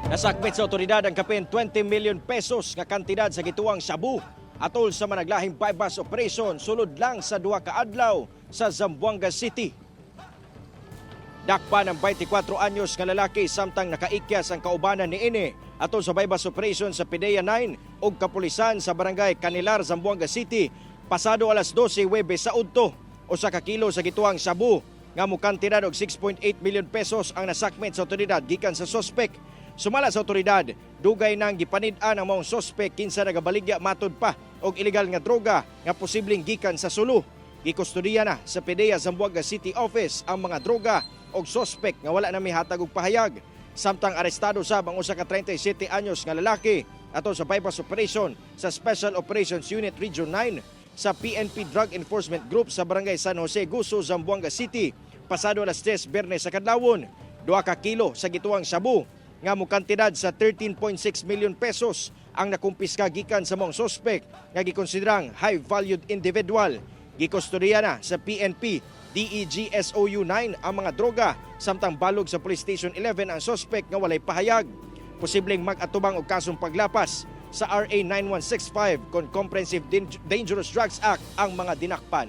Nasakmit sa otoridad ang kapin 20 million pesos nga kantidad sa gituwang shabu atol sa managlahing buy-bust operation sulod lang sa 2 ka adlaw sa Zamboanga City. Dakpa ng 24 anyos nga lalaki samtang nakaikyas ang kaubanan ni ini atol sa buy-bust operation sa PDEA 9 ug kapulisan sa Barangay Canilar, Zamboanga City, pasado alas 12 Huwebes sa udto. 1 ka kilo sa gituwang shabu nga mukantidad og 6.8 million pesos ang nasakmit sa otoridad gikan sa sospek. Sumala sa otoridad, dugay nang gipanid-an ang maong sospek kinsa nagabaligya matud pa og ilegal nga droga nga posibleng gikan sa Sulu. Gikustudiya na sa PDEA Zamboanga City Office ang mga droga og sospek nga wala na mihatag og pahayag. Samtang arestado sab ang 1 ka 37 anyos nga lalaki atol sa buy-bust operation sa Special Operations Unit Region 9 sa PNP Drug Enforcement Group sa Barangay San Jose, Guso, Zamboanga City pasado alas 3 Biyernes sa kadlawon. 2 ka kilo sa gituwang shabu nga mukantidad sa 13.6 million pesos ang nakumpiska gikan sa maong sospek nga gikonsiderang high valued individual. Gikustudiya na sa PNP DEGSOU 9 ang mga droga samtang balog sa Police Station 11 ang sospek nga walay pahayag. Posibleng mag-atubang og kasong paglapas sa RA 9165 kon Comprehensive Dangerous Drugs Act ang mga dinakpan.